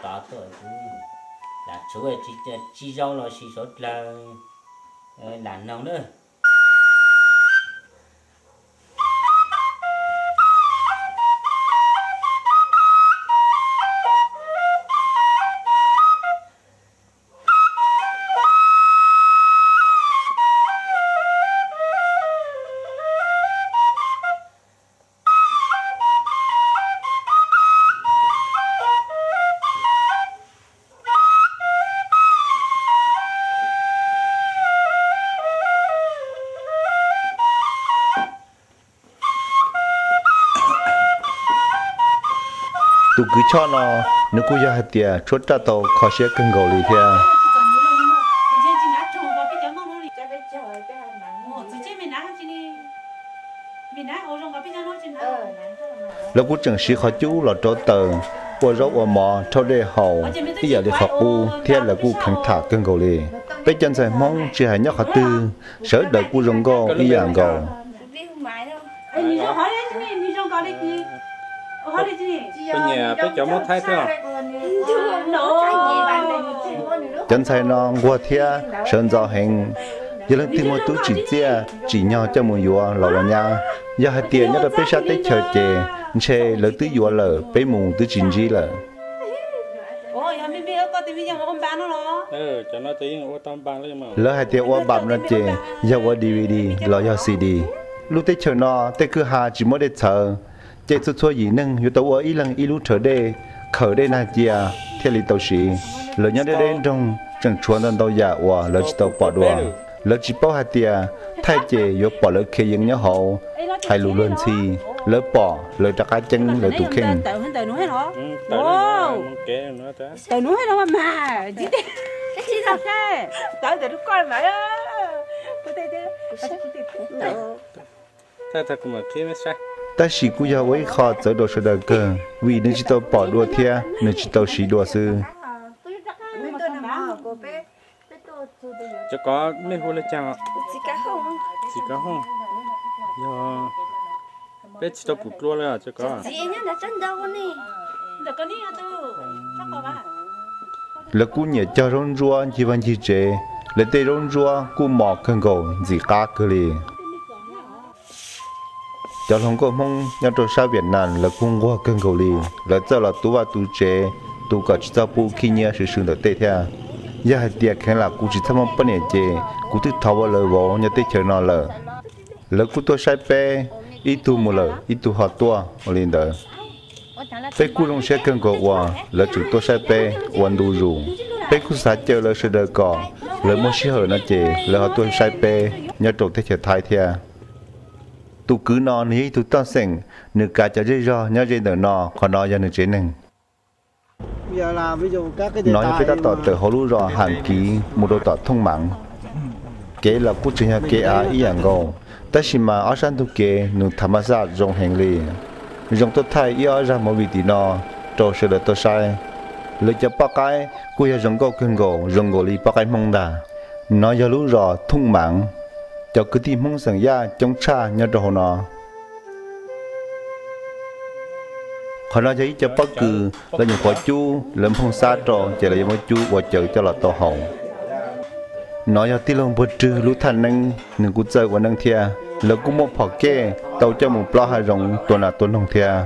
Tov tuaj kuv lam tsuv tsis zoo los sis suav dlawg lam noog na. Tus kwv Choj no, nws kuj yog hais tias tshuab raj tau kho siab kawg nkaus li thiab. Lawv kuj tseem siv qhov cub los rauv taws, ua zaub ua mov, rhaub dej haus ib yam li qhov qub thiab lawv kuj kheev tham kawg nkaus li. Peb cov ntxhais Hmoob tsis hais nyob qhov twg, sawv daws kuj zoo nkauj ib yam nkaus. Cov ntxhais no nquag thiab sawv ntxov heev, yog leej twg muaj tub tsim txiaj tsim nyog coj mus yuav los ua nyab. Yog hais tias nyob rau peb sab teb chaws ces ntshe lawv twb yuav lawm, peb mus twb tsis ntsib lawm. Lawv hais tias ua npam no ces yog ua D V D los yog C D. Lub teb chaws no tej kwj ha tsis muaj dej txhawv, ces txhua txhua yim neeg yuav tau ua ib leeg ib lub rhawv dej, khaws dej nag cia thiaj li tau siv. Lawv nyob deb deb nroog tseem tshuav ntau ntau yam uas lawv tsis tau pom dua. Lawv tsis paub hais tias thaij ces yuav pom lawv khiav yees nyob hauv, hais lus luag ntxhi, lawv pom lawv rov qab ceeb lawv tus kheej. Tab sis kuj yog ua ib qho txawv rau sawv daws kawg, vim nws tsis tau pom dua thiab nws tsis tau siv dua xwb. Txiv Kav Hooj, yog peb tsis tau pum dlua li os. Lawv kuj nyiam cog zaub ntsuab ncig vaj ncig tsev, lawv tej zaub ntsuab kuj mos kawg nkaus ntxim qab kawg li. Cov hluas nkauj Hmoob nyob rau sab Vietnam lawv kuj nquag kawg nkaus li, lawv txawj los tu vaj tu tsev, tu kom tsis txhob pub khib nyiab swm swm ntawm tej thiab. Yog hais tias kheev lam kuv tsis txhob muaj poj niam ces kuv twb thov ua lawv vauv nyob teb chaws no lawm. Lawv kuj tuaj saib peb, ib tug mus lawm ib tug ho tuaj ua li ntawd. Peb kuj zoo siab kawg nkaus uas lawv tseem tuaj saib peb ua ntu zus. Peb kuj xav caw lawv sawv daws kom lawv muaj sij hawm no ces lawv ho tuaj saib peb nyob rau teb chaws Thaib thiab. Tus kwv no nws yog ib tug toj xeem, nws kav cov zej zog nyob ze ntawm no, qhov no yog nws tsev neeg. No yog peb tab tom tawm hauv lub zos Ham Kiv mus rau tom Thooj Mav. Kev los kuj tseem yog kev av ib yam nkaus, tab sis mas ob sab ntug kev nws tham mas xaj zoo heev li. Zoo tuaj thaij ib ob zaj movie tim no rau sawv daws tau saib. Lawv cov poj qaib kuj yog zoo nkauj kawg nkaus, zoo nkaus li poj qaib Hmoob ntag. No yog lub zos Thooj Mav, cov kwv tij Hmoob xeem Yaj coob tshaj nyob rau hauv no. Qhov no yog ib co pob kws, lawv nyuam qhuav cub, lawv nphooj xab rau ces lawv yuav muab cub ua cawv coj los tau haus. No yog tij laug Npuag Rwg lub thaj neeb, nws kuj txawj ua neeb thiab. Lawv kuj muaj phom kej tau coj mus plob hav zoov tua nas tua noog thiab.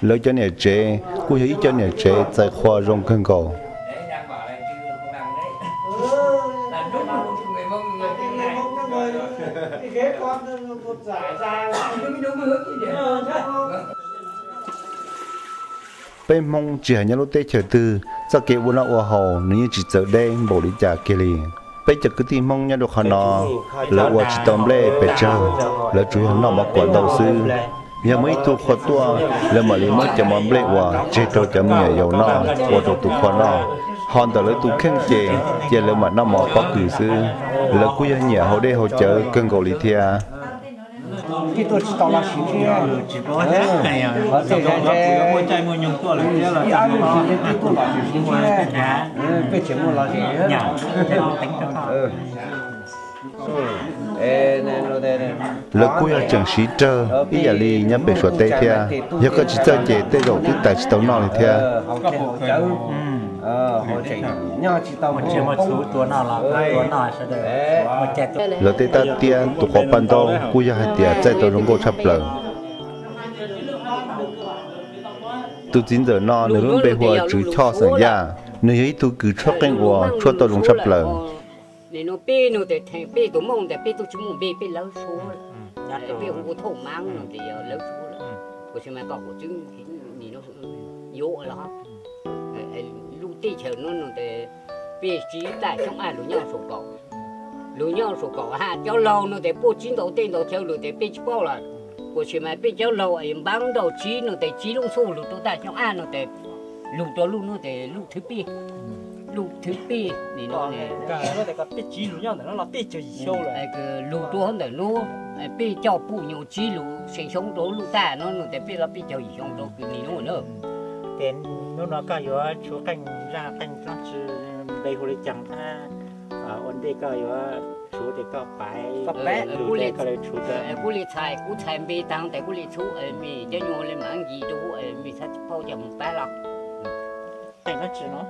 Lawv cov niam tsev kuj yog ib co niam tsev txais qhua zoo kawg nkaus. Peb Hmoob tsis hais nyob lub teb chaws twg, txoj kev ua noj ua haus nws yeej tsis txawv deb npaum li cas kiag li. Peb cov kwv tij Hmoob nyob rau qhov no, lawv ua tsis tau nplej pes tsawg, lawv tsuas yog noj mov kuam ntau xwb. Yog muaj ib tug qhua tuaj, lawv mam li muab cov mov nplej uas tseg rau cov me nyuam yaus noj ua rau tus qhua noj. Ho ntawm lawv tus kheej ces cia lawv mam noj mov pob kws xwb. Lawv kuj yog nyiam haus dej haus cawv kawg nkaus li thiab. Lawv kuj yog tseem siv rawg ib yam li nyob pem Suav teb thiab, yog koj tsis txawj ces tej zaum twb tawm tsis tau noj li thiab. Lawv tej tab tiab tus qhov paj ntaub kuj yog hais tias txaij tau zoo nkauj tshaj plaws. Tus txiv ntxawm no nws lub npe hu ua Tswv Choj xeem Yaj, nws yog ib tug kws tshuab qeej uas tshuab tau zoo tshaj plaws. Nim no peb no tes theem peb tus mooj ntawd peb twb tsis muaj npe, peb lawv suab lawm. Peb hu ua Thoj Maab no tes yog lawv suab lawm. Ua tsis mas kom kuv txwb nim no yuav los lub teb chaws no no tes peb tsib taj xyoob aj lug nyob saum kaum, lug nyob saum kaum ha cov laug no tes puaj tsib ntaus tej ntaus chaw lug tes peb tsis paub lawm. Ua tsis mas peb cov laug es npaab nrau tsib no tes tsib lub xuj lug rau taj xyoob aj no tes lug rau lub no tes lub thwv pij, lub thwv pij nim no lug rau ntawm no peb coj puj nyuas tsib lug xyoo rau lub taj no no tes peb los peb caug yim xyoo rau kws nim no na. Ces hnub no koj yuav tshuv qeej zaj qeej dlaab tsi, npe hu li caag, ua ntej koj yuav tshuv tes koj paiv, kuv li txhais, kuv txhais npe taag tes kuv li txhub me cov nyuas li mam nkis rau kuv me txhaj tsis paub ces mus pab los. Qeej dlaab tsi no?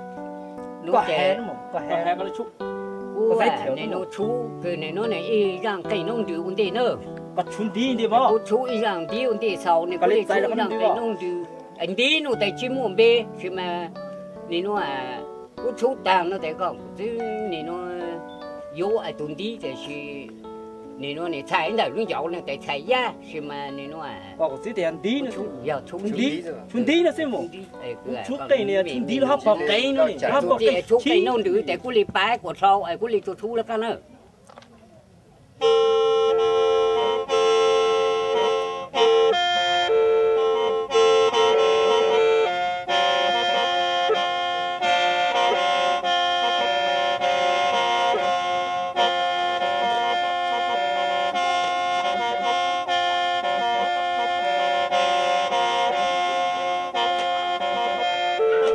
Kuv nim no tshuv kws nim no ib zaaj qeej noob nrws ua ntej na. Kuv tshuv ib zaaj ntiv ua ntej xaus, kuv li tshuv ib zaaj qeej noob nrws. Ntiv no tes tsis muaj npe, tsis mas nim no kuv tshuv taag no tes koj txwb nim no yuav tus ntiv tes sis nim no nim txhais ntawm lub ncauj no tes txhais yaj sis mas nim no tshuv ntiv no xwb mus. Tshuv qeej no, tshuv ntiv no hab pog qeej no, hab pog qeej tshuv qeej noob nrws tes kuv li pab kuas dlhau es kuv li txhub lawv koj na.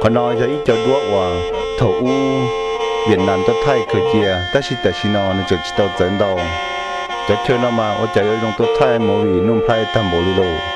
Qhov no yog ib co duab uas thaum ub Vietnam tuaj thaij khaws cia, tab sis tam sim no nws tseem tsis tau txawv ntau. Cov chaw no mas ua cas yuav zoo tuaj thaij movie nuj nplhaib tag npaum li lauj.